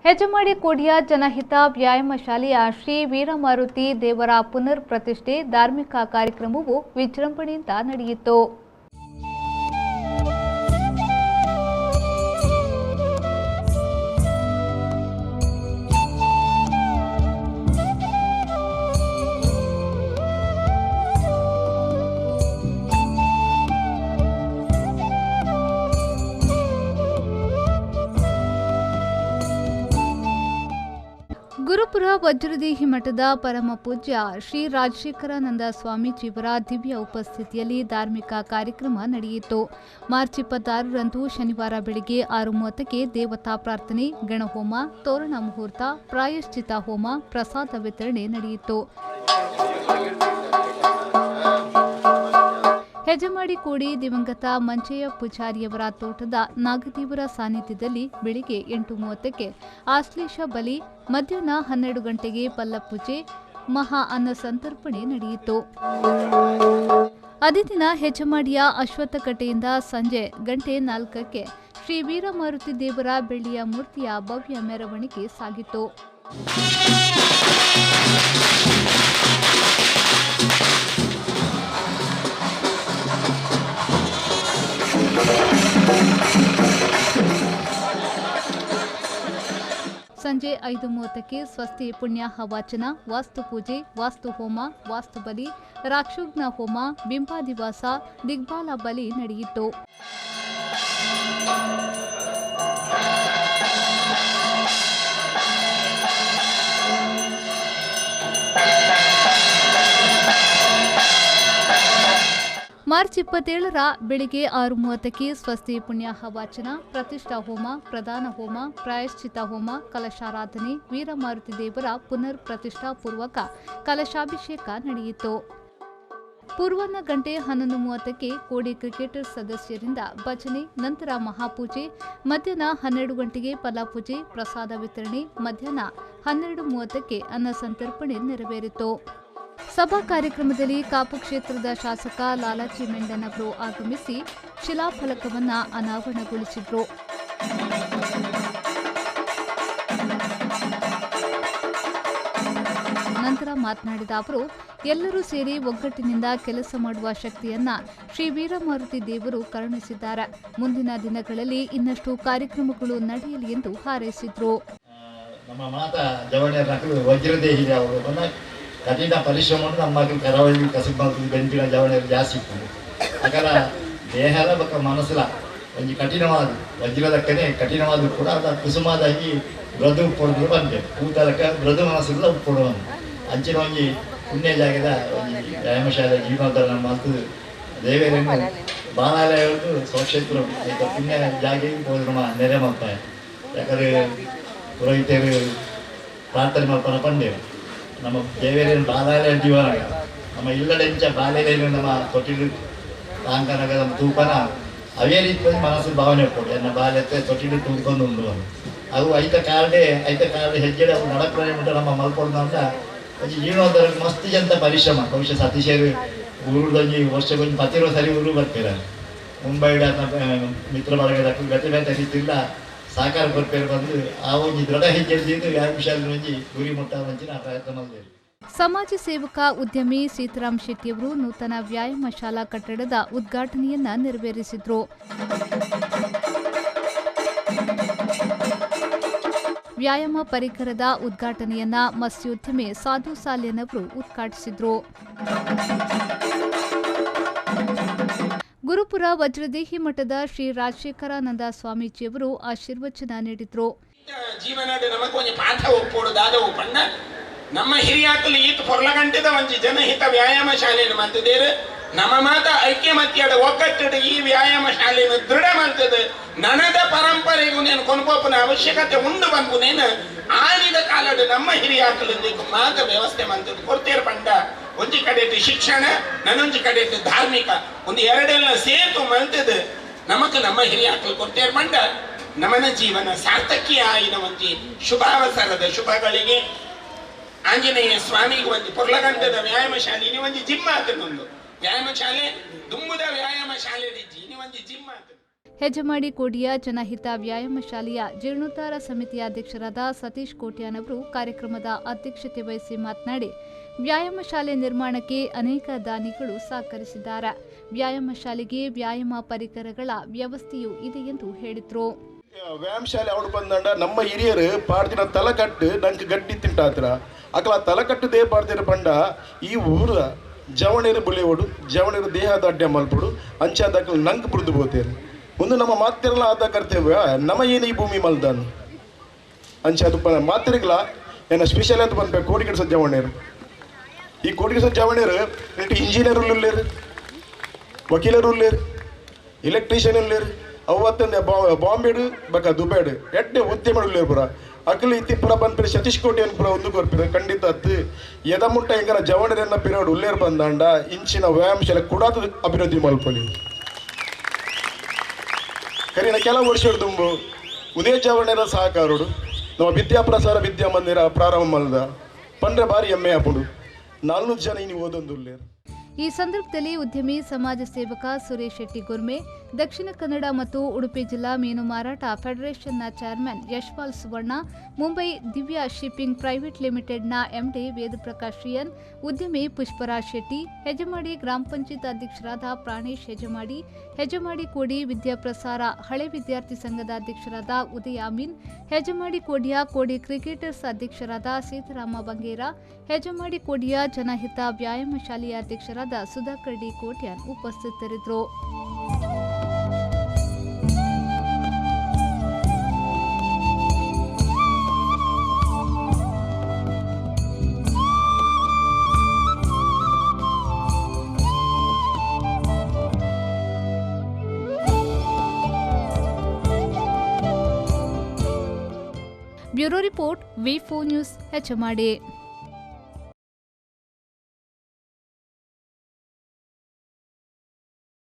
ಹೆಜಮಾಡಿ ಕೋಡಿಯ ಜನಹಿತ ವ್ಯಾಯಾಮ ಶಾಲೆಯ ಶ್ರೀ ವೀರಮಾರುತಿ ದೇವರ ಪುನರ್ ಪ್ರತಿಷ್ಠೆ ಧಾರ್ಮಿಕ ಕಾರ್ಯಕ್ರಮವು ವಿಜೃಂಭಣೆಯಿಂದ ನಡೆಯಿತು. ಗುರುಪುರ ವಜ್ರದೇಹಿ ಮಠದ ಪರಮ ಪೂಜ್ಯ ಶ್ರೀ ರಾಜಶೇಖರಾನಂದ ಸ್ವಾಮೀಜಿಯವರ ದಿವ್ಯ ಉಪಸ್ಥಿತಿಯಲ್ಲಿ ಧಾರ್ಮಿಕ ಕಾರ್ಯಕ್ರಮ ನಡೆಯಿತು. ಮಾರ್ಚ್ 26ರಂದು ಶನಿವಾರ ಬೆಳಗ್ಗೆ 6:30ಕ್ಕೆ ದೇವತಾ ಪ್ರಾರ್ಥನೆ, ಗಣಹೋಮ, ತೋರಣ ಮುಹೂರ್ತ, ಪ್ರಾಯಶ್ಚಿತ ಹೋಮ, ಪ್ರಸಾದ ವಿತರಣೆ ನಡೆಯಿತು. ಹೆಜಮಾಡಿ ಕೋಡಿ ದಿವಂಗತ ಮಂಚಯ್ಯ ಪೂಜಾರಿಯವರ ತೋಟದ ನಾಗದೇವರ ಸಾನ್ನಿಧ್ಯದಲ್ಲಿ ಬೆಳಿಗ್ಗೆ 8:30ಕ್ಕೆ ಆಶ್ಲೇಷ ಬಲಿ, ಮಧ್ಯಾಹ್ನ 12 ಗಂಟೆಗೆ ಪಲ್ಲಪೂಜೆ, ಮಹಾ ಅನ್ನ ಸಂತರ್ಪಣೆ ನಡೆಯಿತು. ಅದೇ ದಿನ ಹೆಜಮಾಡಿಯ ಅಶ್ವತ್ಥಕಟ್ಟೆಯಿಂದ ಸಂಜೆ 4:00ಕ್ಕೆ ಶ್ರೀ ವೀರಮಾರುತಿ ದೇವರ ಬೆಳ್ಳಿಯ ಮೂರ್ತಿಯ ಭವ್ಯ ಮೆರವಣಿಗೆ ಸಾಗಿತು. ಸಂಜೆ 5:30ಕ್ಕೆ ಸ್ವಸ್ತಿ ಪುಣ್ಯಾಹ ವಾಚನ, ವಾಸ್ತುಪೂಜೆ, ವಾಸ್ತು ಹೋಮ, ವಾಸ್ತು ಬಲಿ, ರಾಕ್ಷೋಘ್ನ ಹೋಮ, ಬಿಂಬಾದಿವಾಸ, ದಿಗ್ಬಾಲ ಬಲಿ ನಡೆಯಿತು. ಮಾರ್ಚ್ 27ರ ಬೆಳಿಗ್ಗೆ 6:30ಕ್ಕೆ ಸ್ವಸ್ತಿ ಪುಣ್ಯಾಹ ವಾಚನ, ಪ್ರತಿಷ್ಠಾ ಹೋಮ, ಪ್ರಧಾನ ಹೋಮ, ಪ್ರಾಯಶ್ಚಿತ ಹೋಮ, ಕಲಶಾರಾಧನೆ, ವೀರಮಾರುತಿ ದೇವರ ಪುನರ್ ಪ್ರತಿಷ್ಠಾಪೂರ್ವಕ ಕಲಶಾಭಿಷೇಕ ನಡೆಯಿತು. ಪೂರ್ವಾಹ್ನ 11:30ಕ್ಕೆ ಕೋಡಿ ಕ್ರಿಕೆಟರ್ ಸದಸ್ಯರಿಂದ ಭಜನೆ, ನಂತರ ಮಹಾಪೂಜೆ, ಮಧ್ಯಾಹ್ನ 12 ಗಂಟೆಗೆ ಫಲಪೂಜೆ, ಪ್ರಸಾದ ವಿತರಣೆ, ಮಧ್ಯಾಹ್ನ 12:30ಕ್ಕೆ ಅನ್ನ ಸಂತರ್ಪಣೆ ನೆರವೇರಿತು. ಸಭಾ ಕಾರ್ಯಕ್ರಮದಲ್ಲಿ ಕಾಪು ಕ್ಷೇತ್ರದ ಶಾಸಕ ಲಾಲಾಜಿ ಮೆಂಡನ್ ಅವರು ಆಗಮಿಸಿ ಶಿಲಾಫಲಕವನ್ನು ಅನಾವರಣಗೊಳಿಸಿದರು. ನಂತರ ಮಾತನಾಡಿದ ಅವರು, ಎಲ್ಲರೂ ಸೇರಿ ಒಗ್ಗಟ್ಟಿನಿಂದ ಕೆಲಸ ಮಾಡುವ ಶಕ್ತಿಯನ್ನ ಶ್ರೀ ವೀರಮಾರುತಿ ದೇವರು ಕರುಣಿಸಿದ್ದಾರೆ. ಮುಂದಿನ ದಿನಗಳಲ್ಲಿ ಇನ್ನಷ್ಟು ಕಾರ್ಯಕ್ರಮಗಳು ನಡೆಯಲಿ ಎಂದು ಹಾರೈಸಿದರು. ನಮ್ಮ ಮಾತಾ ಜವಳಿಯರ ವಜ್ರದೇಹಿ ಅವರು ಕಠಿಣ ಪರಿಶ್ರಮ ನಮ್ಮ ಕರಾವಳಿ ಕಸಿಬ ಬೆಂಪಿನ ಜವಳಿಯರು ಜಾಸ್ತಿ ಇತ್ತು. ಅದರ ದೇಹದ ಬಕ್ಕ ಮನಸ್ಸಲ ಒಂಜಿ ಕಠಿಣವಾದ ವಜ್ರದಕ್ಕನೆ ಕಠಿಣವಾದ ಕೂಡ ಅದ ಕುಸುಮಾದಾಗಿ ಮೃದು ಪೊಡೆದು ಬಂದೆ ಕೂತಲಕ್ಕ ಮೃದು ಮನಸ್ಸಿಲ್ಲ ಕೊಡುವ ಅಂಚಿನ ಒಂಜಿ ಪುಣ್ಯ ಜಾಗದ ಒಂಜಿ ವ್ಯಾಯಾಮಶಾಲೆ ಜೀವನದ ನಮ್ಮ ಮಾತು ದೇವರನ್ನು ಬಾಲಾಲಯದ್ದು ಸ್ವಕ್ಷೇತ್ರ ಪುಣ್ಯ ಜಾಗೆ ಹೋದ್ರು ನಮ್ಮ ನೆರೆ ಮಾಡ್ತಾರೆ. ಯಾಕಂದರೆ ಪುರೋಹಿತರು ಪ್ರಾರ್ಥನೆ ಮಾಡ್ತಾನೆ ಪಂಡೇವು ನಮ್ಮ ದೇವೇರಿನ ಬಾಲಾಲಯ ಜೀವನ ನಮ್ಮ ಇಲ್ಲಡೆಂಚ ಬಾಲ್ಯದಲ್ಲಿ ನಮ್ಮ ತೊಟ್ಟಿಲು ತಾಂಕನಗ ನಮ್ಮ ತೂಪನ ಅವೇ ರೀತಿ ಮನಸ್ಸು ಭಾವನೆ ಕೊಡು ಎನ್ನ ಬಾಲ್ಯತೆ ತೊಟ್ಟಿಲು ತೂಕೊಂಡು ಉಂಡು ಅವು ಐತ ಕಾಲಡೆ ಐತ ಕಾಲಡೆ ಹೆಜ್ಜೆ ಅವು ನಡಪ್ರಾಣಿ ಉಂಟು ನಮ್ಮ ಮಲ್ಪೊಡ್ದು ಅಂತ ಒಂಜಿ ಜೀವನೋದ್ಧಾರ ಮಸ್ತ್ ಜಂತ ಪರಿಶ್ರಮ. ಬಹುಶಃ ಸತೀಶರು ಊರುದೊಂಜಿ ವರ್ಷಕ್ಕೊಂಜಿ ಪತ್ತಿರೋ ಸರಿ ಊರು ಬರ್ತೀರ ಮುಂಬೈಡ ಮಿತ್ರ ಬಳಗದ ಬೇತೆ ಬೇತೆ ರೀತಿಲ್ಲ ಸಾಕಾರ ಕೊರ್ಪೇರು ಬಂದು ಆ ಒಂಜಿ ದೃಢ ಹೆಜ್ಜೆ ವ್ಯಾಯಾಮಶಾಲೆ ಒಂಜಿ ಗುರಿ ಮುಟ್ಟ ಒಂಚಿನ ಪ್ರಯತ್ನ ಮಾಡಿದ್ದೇವೆ. ಸಮಾಜ ಸೇವಕ ಉದ್ಯಮಿ ಸೀತಾರಾಮ್ ಶೆಟ್ಟಿಯವರು ನೂತನ ವ್ಯಾಯಾಮ ಶಾಲಾ ಕಟ್ಟಡದ ಉದ್ಘಾಟನೆಯನ್ನ ನೆರವೇರಿಸಿದರು. ವ್ಯಾಯಾಮ ಪರಿಕರದ ಉದ್ಘಾಟನೆಯನ್ನ ಮತ್ಸ್ಯೋದ್ಯಮಿ ಸಾಧು ಸಾಲ್ಯನ್ ಅವರು ಉದ್ಘಾಟಿಸಿದರು. ಗುರುಪುರ ವಜ್ರದೇಹಿ ಮಠದ ಶ್ರೀ ರಾಜಶೇಖರಾನಂದ ಸ್ವಾಮೀಜಿಯವರು ಆಶೀರ್ವಚನ ನೀಡಿದರು. ನಮ್ಮ ಹಿರಿಯಾಕಲು ಈತ ಪೊರ್ಲಗಂಟದ ಒಂಜಿ ಜನಹಿತ ವ್ಯಾಯಾಮ ಶಾಲೆಯನ್ನು ಮಂತದೇರು ನಮ್ಮ ಮಾತ ಐಕ್ಯಮತ್ಯದ ಒಗ್ಗಟ್ಟದ ಈ ವ್ಯಾಯಾಮ ಶಾಲೆಯನ್ನು ದೃಢ ಮಂತದ ನನದ ಪರಂಪರೆಗೂ ನೇನು ಕೊನ್ಪೋಪನ ಅವಶ್ಯಕತೆ ಉಂಡು ಬಂದು ಆನಿದ ಕಾಲದ ನಮ್ಮ ಹಿರಿಯಾಕಲು ಮಾತ ವ್ಯವಸ್ಥೆ ಮಂತದ ಕೊಡ್ತೇರು ಪಂಡ ಒಂಜಿ ಕಡೆ ಶಿಕ್ಷಣ ನನ್ನೊಂಜಿ ಕಡೆ ಧಾರ್ಮಿಕ ಒಂದು ಎರಡೆಲ್ಲ ಸೇತು ಮಂತದ ನಮಕ್ ನಮ್ಮ ಹಿರಿಯಾಕಲು ಕೊಡ್ತೇರು ಪಂಡ ನಮನ ಜೀವನ ಸಾರ್ಥಕ್ಯ ಆಯಿನ ಒಂಜಿ ಶುಭಾವಸರದ ಶುಭಗಳಿಗೆ ಆಂಜನೇಯ ಸ್ವಾಮಿಗೆ ಒಂದು ಪೊರ್ಲಗಂಡದ ವ್ಯಾಯಾಮ ಶಾಲೆ ಇನಿ ಒಂದು ಜಿಮ್ ಆತನೊಂದು ವ್ಯಾಯಾಮ ಶಾಲೆ ದುಂಬುದ ವ್ಯಾಯಾಮ ಶಾಲೆ ಇನಿ ಒಂದು ಜಿಮ್ ಆತ. ಹೆಜಮಾಡಿ ಕೋಡಿಯ ಜನಹಿತ ವ್ಯಾಯಾಮ ಶಾಲೆಯ ಜೀರ್ಣೋದ್ಧಾರ ಸಮಿತಿಯ ಅಧ್ಯಕ್ಷರಾದ ಸತೀಶ್ ಕೋಟ್ಯಾನ್ ಅವರು ಕಾರ್ಯಕ್ರಮದ ಅಧ್ಯಕ್ಷತೆ ವಹಿಸಿ ಮಾತನಾಡಿ, ವ್ಯಾಯಾಮ ಶಾಲೆ ನಿರ್ಮಾಣಕ್ಕೆ ಅನೇಕ ದಾನಿಗಳು ಸಹಕರಿಸಿದ್ದಾರೆ. ವ್ಯಾಯಾಮ ಶಾಲೆಗೆ ವ್ಯಾಯಾಮ ಪರಿಕರಗಳ ವ್ಯವಸ್ಥೆಯೂ ಇದೆ ಎಂದು ಹೇಳಿದರು. ವ್ಯಾಯಾಮ ಶಾಲೆ ಅವಳು ಬಂದಂಡ ನಮ್ಮ ಹಿರಿಯರು ಪಾಡ್ದಿನ ತಲಕಟ್ಟು ನಂಗೆ ಗಡ್ಡಿ ತಿಂಟಾತ್ರ ಅಕಲ ತಲಕಟ್ಟು they ಪಾಡ್ದಿರ ಪಂಡ ಈ ಊರ ಜವಣೇರು ಬುಳೆಯೋಡು ಜವಣೇರು ದೇಹದ ಅಡ್ಡ ಮಲ್ಪಡು ಅಂಚಾದಕಲು ನಂಗೆ ಬುರಿದು ಬೋತೇರು ಒಂದು ನಮ್ಮ ಮಾತಿರಲ್ಲ ಆದ ಕರ್ತವ್ಯ ನಮ್ಮ ಏನು ಈ ಭೂಮಿ ಮಲ್ದಾನು ಅಂಚಾದ ಮಾತಿರಿಗಲ ಏನ ಸ್ಪೆಷಲ್ ಅಂತ ಬಂದ್ಬೇಕು ಕೋಟಿಗಡ್ಸ ಜವಣೇರು ಈ ಕೋಟಿಗಡ್ಸ ಜವಣೇರು ಇಂಜಿನಿಯರ್ ಉಳ್ಳೇರು, ವಕೀಲರು ಉಳ್ಳೇರು, ಎಲೆಕ್ಟ್ರಿಷಿಯನ್ ಉಳ್ಳೇರು, ಅವತ್ತಂದೆ ಬಾಂಬೆಡು ಬಕ ದುಬೈಡು ಎಡ್ಡೆ ಉದ್ಯಮ ಉಳ್ಳೇರು ಪುರ ಅಕಲು ಇತ್ತಿ ಪುರ ಬಂದ್ಪಿರ ಸತೀಶ್ ಕೋಟಿ ಪುರ ಒಂದು ಕೊರ್ಪಿರ ಖಂಡಿತ ಅತ್ತು ಎದ ಮುಟ್ಟ ಹೆಂಗನ ಜವಣರನ್ನ ಪಿರೋಡು ಉಳ್ಳೇರು ಬಂದಾಂಡ ಇಂಚಿನ ವ್ಯಾಯಾಮ ಶಾಲೆ ಕೂಡ ಅಭಿವೃದ್ಧಿ ಮಲ್ಪೊಲಿ. ಕರಿನ ಕೆಲವು ವರ್ಷ ತುಂಬು ಉದಯ ಜವಣರ ಸಹಕಾರೋಡು ನಮ್ಮ ವಿದ್ಯಾಪ್ರಸಾರ ವಿದ್ಯಾಮಂದಿರ ಪ್ರಾರಂಭ ಮಲ್ದ ಪಂಡ್ರೆ ಬಾರಿ ಹೆಮ್ಮೆ ಆಪುಂಡು 400 ಜನ ಇನಿ ಓದೊಂದು ಉಳ್ಳೇರು. ಈ ಸಂದರ್ಭದಲ್ಲಿ ಉದ್ಯಮಿ ಸಮಾಜ ಸೇವಕ ಸುರೇಶ್ ಶೆಟ್ಟಿ ಗುರ್ಮೆ, ದಕ್ಷಿಣ ಕನ್ನಡ ಮತ್ತು ಉಡುಪಿ ಜಿಲ್ಲಾ ಮೀನು ಮಾರಾಟ ಫೆಡರೇಷನ್ನ chairman Yashpal Suvarna, Mumbai Divya shipping private ಲಿಮಿಟೆಡ್ನ ಎಂಡಿ ವೇದಪ್ರಕಾಶ್ ಶ್ರೀಯನ್, ಉದ್ಯಮಿ ಪುಷ್ಪರಾಜ್ ಶೆಟ್ಟಿ, ಹೆಜಮಾಡಿ ಗ್ರಾಮ ಪಂಚಾಯತ್ ಅಧ್ಯಕ್ಷರಾದ ಪ್ರಾಣೇಶ್ ಹೆಜಮಾಡಿ, ಹೆಜಮಾಡಿ ಕೋಡಿ ವಿದ್ಯಾಪ್ರಸಾರ ಹಳೆ ವಿದ್ಯಾರ್ಥಿ ಸಂಘದ ಅಧ್ಯಕ್ಷರಾದ ಉದಯ ಅಮೀನ್, ಹೆಜಮಾಡಿ ಕೋಡಿಯ ಕೋಡಿ ಕ್ರಿಕೆಟರ್ಸ್ ಅಧ್ಯಕ್ಷರಾದ ಸೀತಾರಾಮ ಬಂಗೇರ, ಹೆಜಮಾಡಿ ಕೋಡಿಯ ಜನಹಿತ ವ್ಯಾಯಾಮ ಶಾಲೆಯ ಅಧ್ಯಕ್ಷರಾದ ಸುಧಾಕರ್ ಡಿ ಕೋಟ್ಯಾನ್ ಉಪಸ್ಥಿತರಿದ್ದರು. Bureau report, V4 news, Hejamadi.